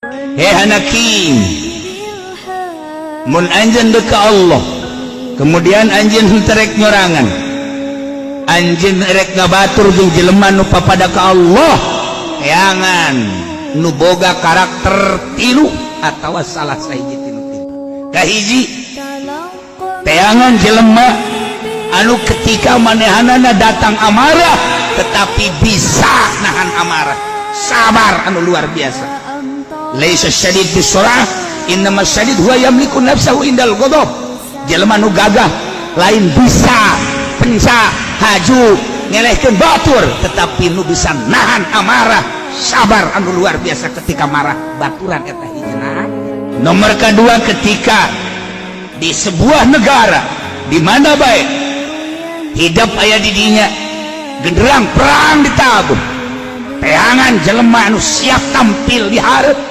Hei Hanaking, mun anjeun deuk ka Allah, kemudian anjeun henteu rek nyorangan, anjeun rek ngabatur jeung jelema nu papada ka Allah, teangan nu boga karakter tilu atawa salah sahiji tinu tilu. Kahiji, teangan jelema anu ketika manehanana datang amarah tetapi bisa nahan amarah, sabar anu luar biasa. Laisa syadid bisurah, innama syadid huwa yamliku nafsahu indal ghadab. Jelema nu gagah lain bisa penca haju ngelehkeun batur, tetapi nu bisa nahan amarah, sabar anu luar biasa ketika marah baturan. Eta hijina. Nomor kedua, ketika di sebuah negara di mana baik hidup aya di dinya, genderang perang ditabuh, teangan jelema anu siap tampil di hareup.